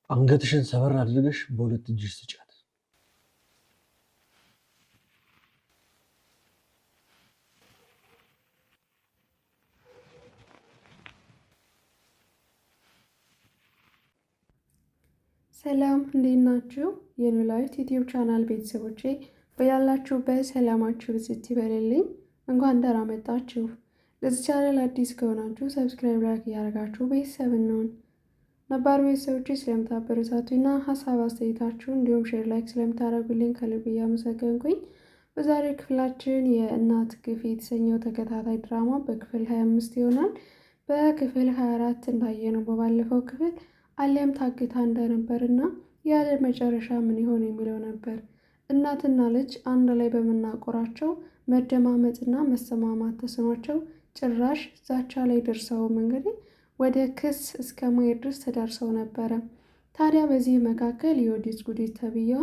አንገትሽን ሰበር አድርገሽ በሁለት እጅሽ ስጫት። ሰላም እንዴት ናችሁ? የኖላዊት ዩቲዩብ ቻናል ቤተሰቦቼ በያላችሁበት ሰላማችሁ ብዝት ይበልልኝ። እንኳን ደህና መጣችሁ። ለዚህ ቻናል አዲስ ከሆናችሁ subscribe፣ like እያደረጋችሁ ቤተሰብ እንሁን። ነባር ቤተሰቦቼ ስለምታበረታቱኝና ሀሳብ አስተያየታችሁ እንዲሁም share፣ like ስለምታደርጉልኝ ከልብ እያመሰገንኩኝ በዛሬው ክፍላችን የእናት ግፍ የተሰኘው ተከታታይ ድራማ በክፍል 25 ይሆናል። በክፍል 24 እንዳየነው በባለፈው ክፍል አሊያም ታግታ እንደነበርና ያለ መጨረሻ ምን ይሆን የሚለው ነበር። እናትና ልጅ አንድ ላይ በመናቆራቸው መደማመጥና መሰማማት ተስኗቸው ጭራሽ ዛቻ ላይ ደርሰውም እንግዲህ ወደ ክስ እስከ መሄድ ድረስ ተደርሰው ነበረ። ታዲያ በዚህ መካከል የወዲት ጉዲት ተብዬዋ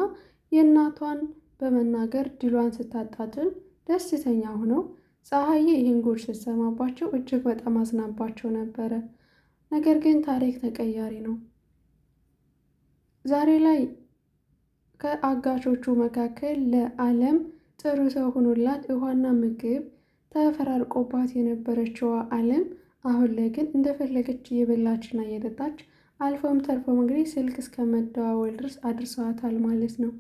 የእናቷን በመናገር ድሏን ስታጣጥም ደስተኛ ሆነው ፀሐዬ ይህን ጉድ ስትሰማባቸው እጅግ በጣም አዝናባቸው ነበረ። ነገር ግን ታሪክ ተቀያሪ ነው። ዛሬ ላይ ከአጋቾቹ መካከል ለዓለም ጥሩ ሰው ሆኖላት ውሃና ምግብ ተፈራርቆባት የነበረችዋ ዓለም አሁን ላይ ግን እንደፈለገች እየበላችና እየጠጣች አልፎም ተርፎም እንግዲህ ስልክ እስከ መደዋወል ድረስ አድርሰዋታል ማለት ነው።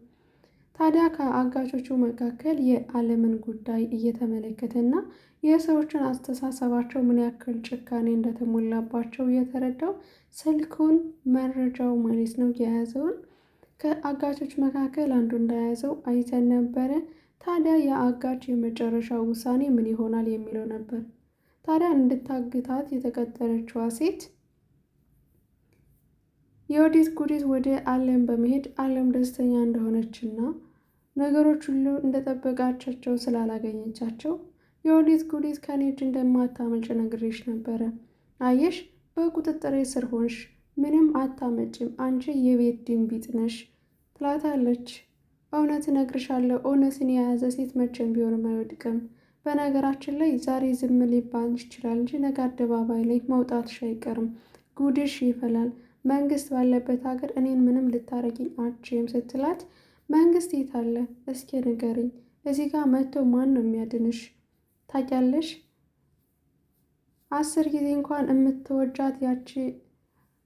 ታዲያ ከአጋቾቹ መካከል የዓለምን ጉዳይ እየተመለከተና የሰዎችን አስተሳሰባቸው ምን ያክል ጭካኔ እንደተሞላባቸው እየተረዳው ስልኩን መረጃው ማለት ነው የያዘውን ከአጋቾች መካከል አንዱ እንደያዘው አይተን ነበረ። ታዲያ የአጋች የመጨረሻው ውሳኔ ምን ይሆናል የሚለው ነበር። ታዲያ እንድታግታት የተቀጠረችዋ ሴት የወዲት ጉዲት ወደ ዓለም በመሄድ ዓለም ደስተኛ እንደሆነችና ነገሮች ሁሉ እንደጠበቃቻቸው ስላላገኘቻቸው የወዲት ጉዲት ከኔ እጅ እንደማታመልጭ ነግሬሽ ነበረ። አየሽ፣ በቁጥጥሬ ስር ሆንሽ፣ ምንም አታመጭም፣ አንቺ የቤት ድንቢጥ ነሽ ትላታለች። እውነት እነግርሻለሁ፣ እውነትን የያዘ ሴት መቼም ቢሆንም አይወድቅም። በነገራችን ላይ ዛሬ ዝም ሊባል ይችላል እንጂ ነገ አደባባይ ላይ መውጣትሽ አይቀርም፣ ጉድሽ ይፈላል። መንግስት ባለበት ሀገር እኔን ምንም ልታረጊኝ አትችይም ስትላት መንግስት የት አለ እስኪ ንገሪኝ፣ እዚህ ጋር መጥቶ ማን ነው የሚያድንሽ? ታውቂያለሽ 10 ጊዜ እንኳን የምትወጃት ያቺ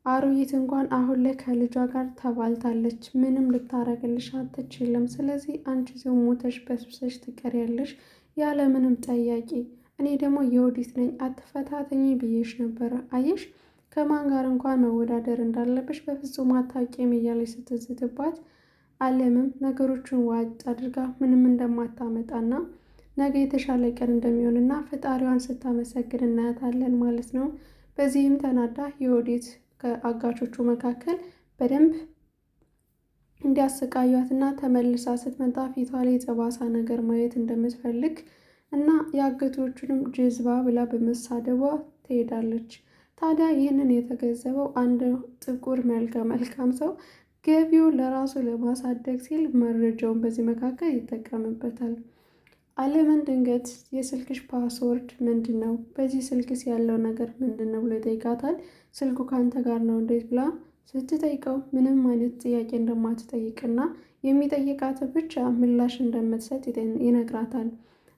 አሩይት እንኳን አሁን ላይ ከልጇ ጋር ተባልታለች። ምንም ልታረግልሽ አትችልም። ስለዚህ አንቺ እዚሁ ሞተሽ በስብሰሽ ትቀሪያለሽ ያለ ምንም ጠያቂ። እኔ ደግሞ የወዲት ነኝ አትፈታተኝ ብዬሽ ነበረ። አየሽ ከማን ጋር እንኳን መወዳደር እንዳለብሽ በፍጹም አታውቂም እያለች ስትዝትባት ዓለምም ነገሮችን ዋጥ አድርጋ ምንም እንደማታመጣና ነገ የተሻለ ቀን እንደሚሆንና ፈጣሪዋን ስታመሰግን እናያታለን ማለት ነው። በዚህም ተናዳ የወዲት ከአጋቾቹ መካከል በደንብ እንዲያሰቃዩትና ተመልሳ ስትመጣ ፊቷ ላይ ጠባሳ ነገር ማየት እንደምትፈልግ እና የአጋቾቹንም ጀዝባ ብላ በመሳደቧ ትሄዳለች። ታዲያ ይህንን የተገዘበው አንድ ጥቁር መልከ መልካም ሰው ገቢው ለራሱ ለማሳደግ ሲል መረጃውን በዚህ መካከል ይጠቀምበታል። ዓለምን ድንገት የስልክሽ password ምንድን ነው? በዚህ ስልክስ ያለው ነገር ምንድን ነው ብሎ ይጠይቃታል። ስልኩ ከአንተ ጋር ነው እንዴት ብላ ስትጠይቀው ምንም አይነት ጥያቄ እንደማትጠይቅና የሚጠይቃት ብቻ ምላሽ እንደምትሰጥ ይነግራታል።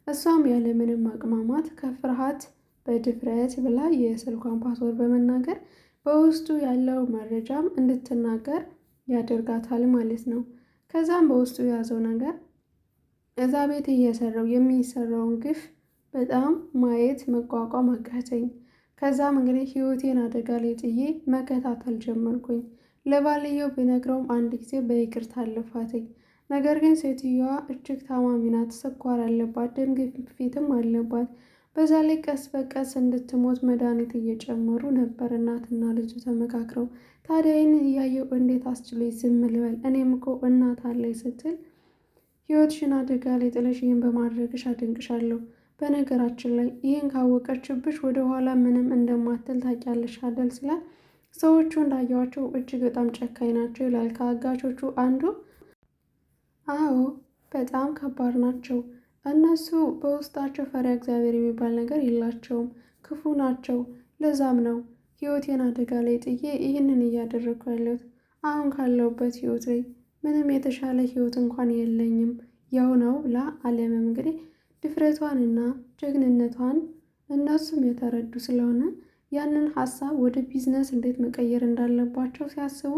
እሷም ያለ ምንም አቅማማት ከፍርሃት በድፍረት ብላ የስልኳን password በመናገር በውስጡ ያለው መረጃም እንድትናገር ያደርጋታል ማለት ነው። ከዛም በውስጡ የያዘው ነገር እዛ ቤት እየሰራው የሚሰራውን ግፍ በጣም ማየት መቋቋም አቃተኝ። ከዛም እንግዲህ ህይወቴን አደጋ ላይ ጥዬ መከታተል ጀመርኩኝ። ለባልየው ብነግረውም አንድ ጊዜ በይቅርታ አለፋትኝ። ነገር ግን ሴትዮዋ እጅግ ታማሚ ናት፣ ስኳር አለባት፣ ደም ግፊትም አለባት። በዛ ላይ ቀስ በቀስ እንድትሞት መድኃኒት እየጨመሩ ነበር እናትና ልጁ ተመካክረው። ታዲያ ይህንን እያየው እንዴት አስችሎ ዝም ልበል? እኔም እኮ እናት አለኝ ስትል ህይወትሽን አደጋ ላይ ጥለሽ ይህን በማድረግሽ አደንቅሻለሁ። በነገራችን ላይ ይህን ካወቀችብሽ ወደኋላ ምንም እንደማትል ታውቂያለሽ አደል ሲላት ሰዎቹ እንዳየዋቸው እጅግ በጣም ጨካኝ ናቸው ይላል ከአጋቾቹ አንዱ። አዎ በጣም ከባድ ናቸው። እነሱ በውስጣቸው ፈሪሃ እግዚአብሔር የሚባል ነገር የላቸውም፣ ክፉ ናቸው። ለዛም ነው ህይወቴን አደጋ ላይ ጥዬ ይህንን እያደረግኩ ያለሁት። አሁን ካለሁበት ህይወት ላይ ምንም የተሻለ ህይወት እንኳን የለኝም ያው ነው ብላ አለምም እንግዲህ ድፍረቷንና ጀግንነቷን እነሱም የተረዱ ስለሆነ ያንን ሀሳብ ወደ ቢዝነስ እንዴት መቀየር እንዳለባቸው ሲያስቡ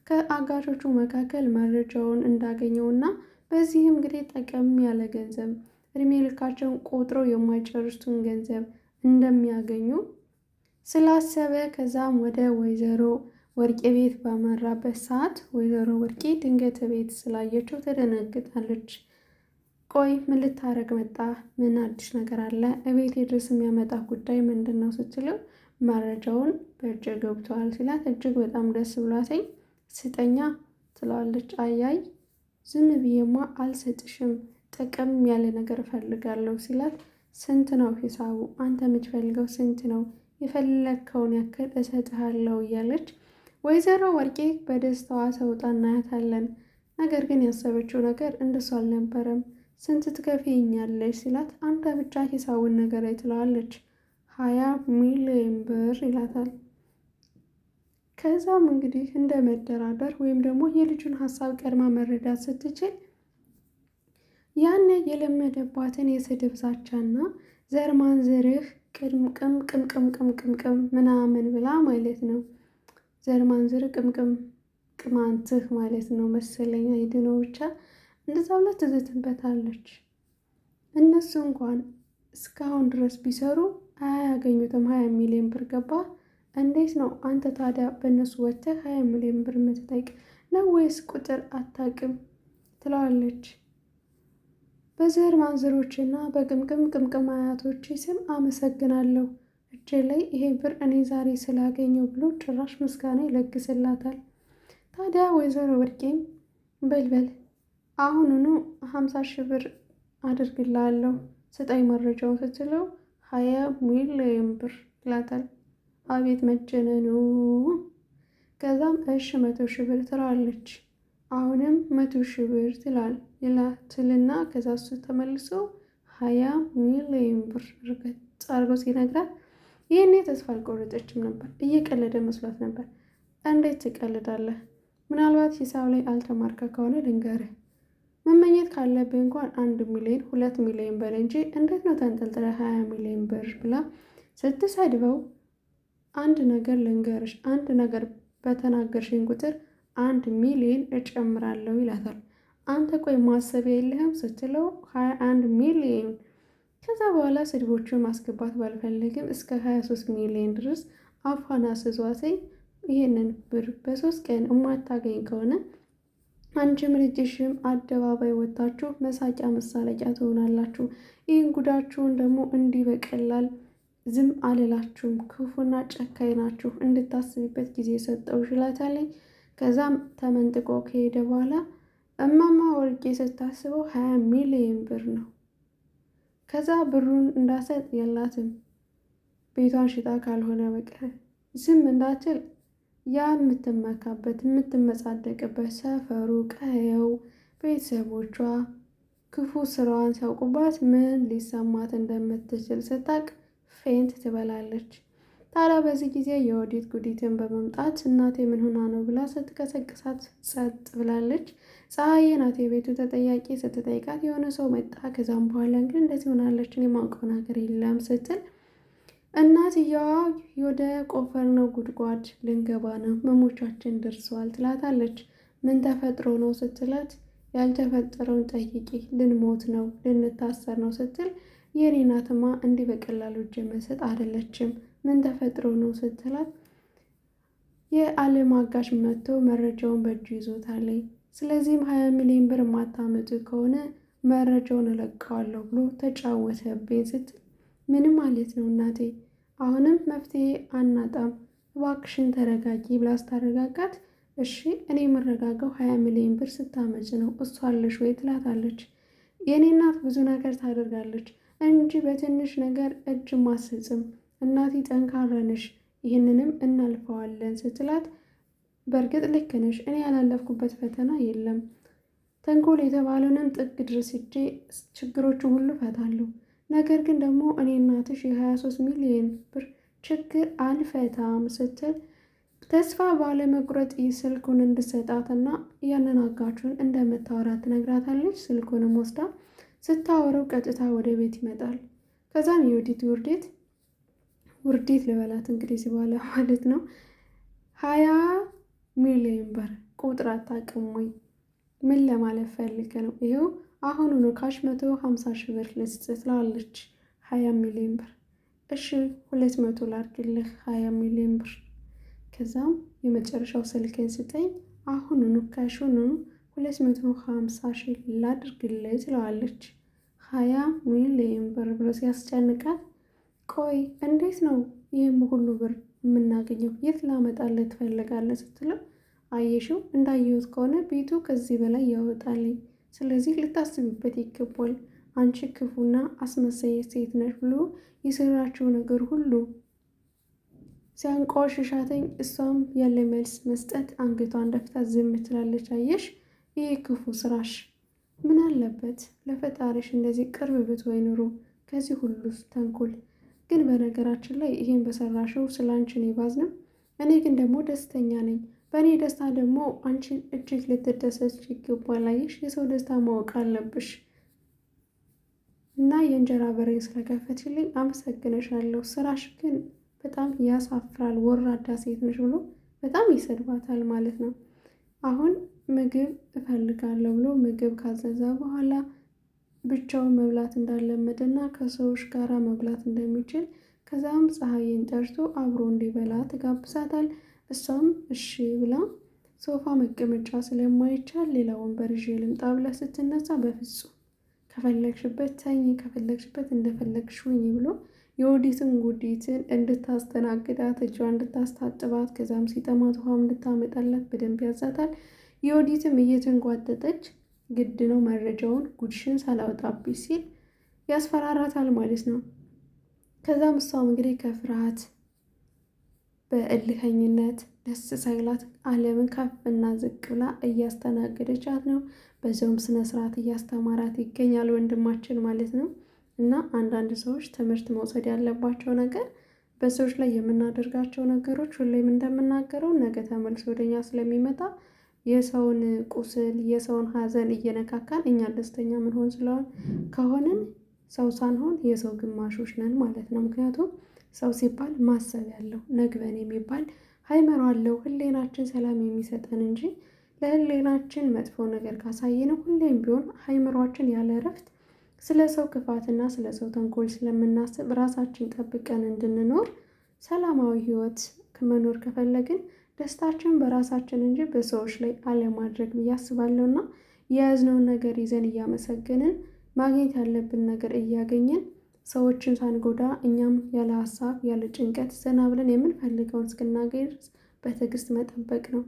ከአጋቾቹ መካከል መረጃውን እንዳገኘውና በዚህም እንግዲህ ጠቀም ያለ ገንዘብ እድሜ ልካቸውን ቆጥረው የማይጨርሱትን ገንዘብ እንደሚያገኙ ስላሰበ ከዛም ወደ ወይዘሮ ወርቄ ቤት ባመራበት ሰዓት ወይዘሮ ወርቄ ድንገት ቤት ስላየችው ትደነግጣለች። ቆይ ምን ልታረግ መጣ? ምን አዲስ ነገር አለ? እቤቴ ድረስ የሚያመጣ ጉዳይ ምንድን ነው ስትለው መረጃውን በእጅ ገብተዋል ሲላት እጅግ በጣም ደስ ብሏትኝ ስጠኛ ትለዋለች። አያይ ዝም ብዬማ አልሰጥሽም፣ ጥቅም ያለ ነገር እፈልጋለሁ ሲላት ስንት ነው ሂሳቡ? አንተ የምትፈልገው ስንት ነው? የፈለግከውን ያክል እሰጥሃለሁ እያለች ወይዘሮ ወርቄ በደስታዋ ሰውጣ እናያታለን። ነገር ግን ያሰበችው ነገር እንደሱ አልነበረም። ስንት ትከፍይኛለሽ ሲላት አንተ ብቻ ሂሳቡን ነገር ትለዋለች። 20 ሚሊዮን ብር ይላታል። ከዛም እንግዲህ እንደ መደራደር ወይም ደግሞ የልጁን ሀሳብ ቀድማ መረዳት ስትችል ያኔ የለመደባትን የስድብ ዛቻና ዘር ማንዘርህ ቅምቅም ቅምቅም ቅምቅም ምናምን ብላ ማለት ነው። ዘር ማንዘርህ ቅምቅም ቅማንትህ ማለት ነው መሰለኝ አይድነው ብቻ እንደዛ ብላ ትዝትበታለች። እነሱ እንኳን እስካሁን ድረስ ቢሰሩ አያገኙትም። 20 ሚሊዮን ብር ገባ። እንዴት ነው አንተ ታዲያ በእነሱ ወጥተህ 20 ሚሊዮን ብር የምትጠይቅ ነው ወይስ ቁጥር አታውቅም? ትለዋለች። በዘር ማንዘሮችና በቅምቅም ቅምቅም አያቶች ስም አመሰግናለሁ፣ እጄ ላይ ይሄ ብር እኔ ዛሬ ስላገኘው ብሎ ጭራሽ ምስጋና ይለግስላታል። ታዲያ ወይዘሮ ወርቄም በልበል አሁኑኑ 50,000 ብር አድርግላለሁ ስጠኝ መረጃውን ስትለው 20 ሚሊዮን ብር ይላታል። አቤት መጀነኑ! ከዛም እሽ 100,000 ብር ትለዋለች። አሁንም 100,000 ብር ትላል ትልና ከዛ እሱ ተመልሶ 20 ሚሊዮን ብር እርግጥ አድርጎ ሲነግራት ይህኔ ተስፋ አልቆረጠችም ነበር። እየቀለደ መስሏት ነበር። እንዴት ትቀልዳለህ? ምናልባት ሂሳብ ላይ አልተማርከ ከሆነ ልንገርህ፣ መመኘት ካለብህ እንኳን 1 ሚሊዮን 2 ሚሊዮን በል እንጂ እንዴት ነው ተንጠልጥለ 20 ሚሊዮን ብር ብላ ስትሰድበው፣ አንድ ነገር ልንገርሽ፣ አንድ ነገር በተናገርሽኝ ቁጥር 1 ሚሊዮን እጨምራለሁ ይላታል። አንተ ቆይ ማሰቢያ የለህም ስትለው 21 ሚሊዮን። ከዛ በኋላ ስድቦቹን ማስገባት ባልፈልግም እስከ 23 ሚሊዮን ድረስ አፏን አስዟትኝ ይህንን ብር በ3 ቀን እማታገኝ ከሆነ አንቺም ልጅሽም አደባባይ ወጥታችሁ መሳቂያ መሳለቂያ ትሆናላችሁ። ይህን ጉዳችሁን ደግሞ እንዲህ በቀላል ዝም አልላችሁም። ክፉና ጨካኝ ናችሁ፣ እንድታስቢበት ጊዜ ሰጠው ይላታለኝ። ከዛም ተመንጥቆ ከሄደ በኋላ እማማ ወርቄ ስታስበው 20 ሚሊዮን ብር ነው። ከዛ ብሩን እንዳሰጥ የላትም ቤቷን ሽጣ ካልሆነ በቀር ዝም እንዳትል ያ የምትመካበት የምትመጻደቅበት ሰፈሩ፣ ቀየው፣ ቤተሰቦቿ ክፉ ስራዋን ሲያውቁባት ምን ሊሰማት እንደምትችል ስታቅ faint ትበላለች። ታዲያ በዚህ ጊዜ የወዲት ጉዲትን በመምጣት እናቴ ምን ሆና ነው ብላ ስትቀሰቅሳት ጸጥ ብላለች። ፀሐዬ ናት የቤቱ ተጠያቂ ስትጠይቃት የሆነ ሰው መጣ፣ ከዛም በኋላ እንግዲህ እንደዚህ ሆናለች፣ እኔ የማውቀው ነገር የለም ስትል እናትየዋ ወደ ቆፈርነው ጉድጓድ ልንገባ ነው፣ መሞቻችን ደርሰዋል ትላታለች። ምን ተፈጥሮ ነው ስትላት ያልተፈጠረውን ጠይቂ፣ ልንሞት ነው፣ ልንታሰር ነው ስትል የኔ እናትማ እንዲህ በቀላሉ እጅ መሰጥ አይደለችም። ምን ተፈጥሮ ነው ስትላት የዓለም አጋዥ መጥቶ መረጃውን በእጁ ይዞታል። ስለዚህም 20 ሚሊዮን ብር ማታመጡ ከሆነ መረጃውን እለቀዋለሁ ብሎ ተጫወተብኝ ስትል ምንም ማለት ነው እናቴ፣ አሁንም መፍትሄ አናጣም፣ እባክሽን ተረጋጊ ብላ ስታረጋጋት እሺ እኔ የምረጋጋው 20 ሚሊዮን ብር ስታመጭ ነው፣ እሷ አለሽ ወይ ትላታለች። የእኔ እናት ብዙ ነገር ታደርጋለች እንጂ በትንሽ ነገር እጅ ማስጽም እናቴ ጠንካራ ነሽ፣ ይህንንም እናልፈዋለን ስትላት በእርግጥ ልክ ነሽ፣ እኔ ያላለፍኩበት ፈተና የለም። ተንኮል የተባለውንም ጥግ ድረስ ሄጄ ችግሮቹን ሁሉ ፈታለሁ። ነገር ግን ደግሞ እኔ እናትሽ የ23 ሚሊዮን ብር ችግር አልፈታም ስትል ተስፋ ባለመቁረጥ ስልኩን እንድሰጣትና ያንን አጋቹን እንደምታወራ ትነግራታለች። ስልኩንም ወስዳ ስታወረው ቀጥታ ወደ ቤት ይመጣል። ከዛም የወዲት ውርዴት ውርዴት ልበላት እንግዲህ ሲባለ ማለት ነው 20 ሚሊዮን ብር ቁጥር አታውቅም ወይ? ምን ለማለት ፈልገ ነው? ይኸው አሁኑኑ cash 150,000 ብር ልስጥ ትላለች። 20 ሚሊዮን ብር እሺ፣ 200 ላድርግልህ 20 ሚሊዮን ብር። ከዛም የመጨረሻው ስልክን ስጠኝ አሁኑኑ cash ኡኑ 250,000 ላድርግልህ ትለዋለች። 20 ሚሊዮን ብር ብሎ ሲያስጨንቃት፣ ቆይ እንዴት ነው ይህም ሁሉ ብር የምናገኘው? የት ላመጣልህ ትፈልጋለህ? ስትለው አየሽው እንዳየሁት ከሆነ ቤቱ ከዚህ በላይ ያወጣልኝ፣ ስለዚህ ልታስቢበት ይገባል። አንቺ ክፉና አስመሳይ ሴት ነሽ ብሎ የሰራችው ነገር ሁሉ ሲያንቋሽሻተኝ እሷም ያለ መልስ መስጠት አንገቷን ደፍታ ዝም ትላለች። አየሽ ይህ ክፉ ስራሽ ምን አለበት ለፈጣሪሽ እንደዚህ ቅርብ ብትሆይ ኑሮ ከዚህ ሁሉ ተንኮል። ግን በነገራችን ላይ ይህን በሰራሽው ስለ አንቺ እኔ ባዝንም፣ እኔ ግን ደግሞ ደስተኛ ነኝ። በእኔ ደስታ ደግሞ አንቺ እጅግ ልትደሰች ይገባል። አየሽ የሰው ደስታ ማወቅ አለብሽ። እና የእንጀራ በሬን ስለከፈትሽልኝ አመሰግንሻለሁ። ስራሽ ግን በጣም ያሳፍራል፣ ወራዳ ሴት ነሽ ብሎ በጣም ይሰድባታል ማለት ነው። አሁን ምግብ እፈልጋለሁ ብሎ ምግብ ካዘዘ በኋላ ብቻውን መብላት እንዳለመደና ከሰዎች ጋር መብላት እንደሚችል ከዛም ፀሐይን ጠርቶ አብሮ እንዲበላ ትጋብዛታል። እሷም እሺ ብላ ሶፋ መቀመጫ ስለማይቻል ሌላ ወንበር ይዤ ልምጣ ብላ ስትነሳ በፍጹም ከፈለግሽበት ተኝ፣ ከፈለግሽበት እንደፈለግሽ ሁኚ ብሎ የወዲትን ጉዲትን እንድታስተናግዳት እጇ እንድታስታጥባት ከዛም ሲጠማት ውሃም እንድታመጣላት በደንብ ያዛታል። የወዲትም እየተንጓጠጠች ግድ ነው መረጃውን ጉድሽን ሳላወጣብሽ ሲል ያስፈራራታል ማለት ነው። ከዛም እሷም እንግዲህ ከፍርሃት በእልኸኝነት ደስ ሳይላት ዓለምን ከፍና ዝቅ ብላ እያስተናገደቻት ነው። በዚያውም ስነ ስርዓት እያስተማራት ይገኛል ወንድማችን ማለት ነው። እና አንዳንድ ሰዎች ትምህርት መውሰድ ያለባቸው ነገር በሰዎች ላይ የምናደርጋቸው ነገሮች ሁሌም እንደምናገረው ነገ ተመልሶ ወደኛ ስለሚመጣ የሰውን ቁስል የሰውን ሀዘን እየነካካን እኛ ደስተኛ ምንሆን ስለሆን ከሆንን ሰው ሳንሆን የሰው ግማሾች ነን ማለት ነው። ምክንያቱም ሰው ሲባል ማሰብ ያለው ነግበን የሚባል አይምሮ አለው። ህሌናችን ሰላም የሚሰጠን እንጂ ለህሌናችን መጥፎ ነገር ካሳየነው ሁሌም ቢሆን አይምሯችን ያለ እረፍት ስለ ሰው ክፋትና ስለ ሰው ተንኮል ስለምናስብ ራሳችን ጠብቀን እንድንኖር ሰላማዊ ህይወት መኖር ከፈለግን ደስታችን በራሳችን እንጂ በሰዎች ላይ አለማድረግ ብዬ አስባለሁ። እና የያዝነውን ነገር ይዘን እያመሰገንን ማግኘት ያለብን ነገር እያገኘን ሰዎችን ሳንጎዳ እኛም ያለ ሀሳብ ያለ ጭንቀት ዘና ብለን የምንፈልገውን እስክናገኝ ድረስ በትዕግስት መጠበቅ ነው።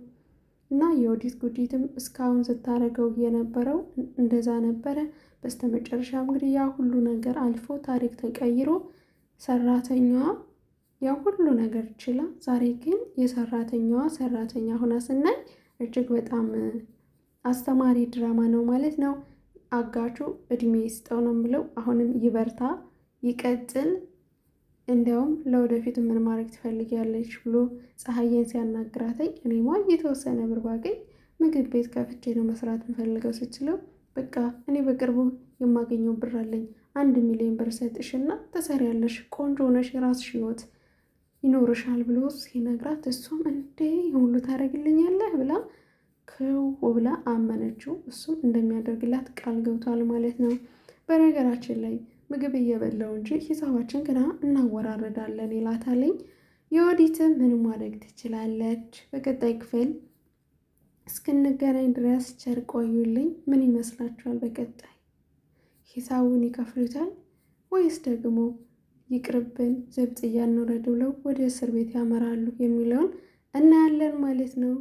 እና የወዲት ጉዲትም እስካሁን ስታደርገው የነበረው እንደዛ ነበረ። በስተመጨረሻ እንግዲህ ያ ሁሉ ነገር አልፎ ታሪክ ተቀይሮ ሰራተኛዋ ያ ሁሉ ነገር ችላ፣ ዛሬ ግን የሰራተኛዋ ሰራተኛ ሆና ስናይ እጅግ በጣም አስተማሪ ድራማ ነው ማለት ነው። አጋቹ እድሜ ይስጠው ነው የምለው። አሁንም ይበርታ፣ ይቀጥል። እንዲያውም ለወደፊቱ ምን ማድረግ ትፈልጊያለሽ ብሎ ፀሐዬን ሲያናግራተኝ እኔማ የተወሰነ ብር ባገኝ ምግብ ቤት ከፍቼ ነው መስራት የምፈልገው ስችለው፣ በቃ እኔ በቅርቡ የማገኘው ብር አለኝ 1 ሚሊዮን ብር ሰጥሽና ትሰሪያለሽ፣ ቆንጆ ሆነሽ የራስሽ ህይወት ይኖርሻል ብሎ ሲነግራት እሷም እንዴ ሁሉ ታደርግልኛለህ ብላ ክው ብላ አመነችው። እሱም እንደሚያደርግላት ቃል ገብቷል ማለት ነው። በነገራችን ላይ ምግብ እየበላው እንጂ ሂሳባችን ገና እናወራረዳለን ይላታለኝ። የወዲትም ምን ማድረግ ትችላለች። በቀጣይ ክፍል እስክንገናኝ ድረስ ቸር ቆዩልኝ። ምን ይመስላችኋል? በቀጣይ ሂሳቡን ይከፍሉታል ወይስ ደግሞ ይቅርብን ዘብጥያ እንውረድ ብለው ወደ እስር ቤት ያመራሉ የሚለውን እናያለን ማለት ነው።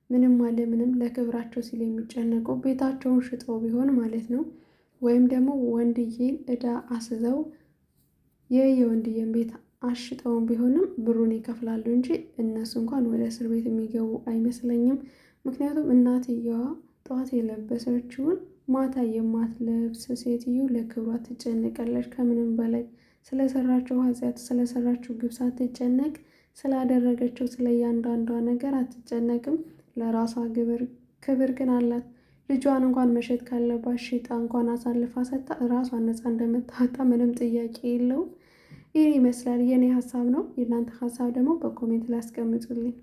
ምንም አለ ምንም ለክብራቸው ሲል የሚጨነቁ ቤታቸውን ሽጠው ቢሆን ማለት ነው። ወይም ደግሞ ወንድዬን እዳ አስዘው የወንድዬን ቤት አሽጠውን ቢሆንም ብሩን ይከፍላሉ እንጂ እነሱ እንኳን ወደ እስር ቤት የሚገቡ አይመስለኝም። ምክንያቱም እናትየዋ ጠዋት የለበሰችውን ማታ የማትለብስ ሴትዮ ለክብሯ ትጨነቃለች። ከምንም በላይ ስለሰራችው ኃጢአት ስለሰራችው ግብ ሳትጨነቅ ስላደረገችው ስለ እያንዳንዷ ነገር አትጨነቅም። ለራሷ ክብር ግን አላት። ልጇን እንኳን መሸጥ ካለባት ሽጣ እንኳን አሳልፋ ሰጥታ ራሷን ነፃ እንደምታወጣ ምንም ጥያቄ የለውም። ይህ ይመስላል የእኔ ሀሳብ ነው። የእናንተ ሀሳብ ደግሞ በ comment ላይ አስቀምጡልኝ።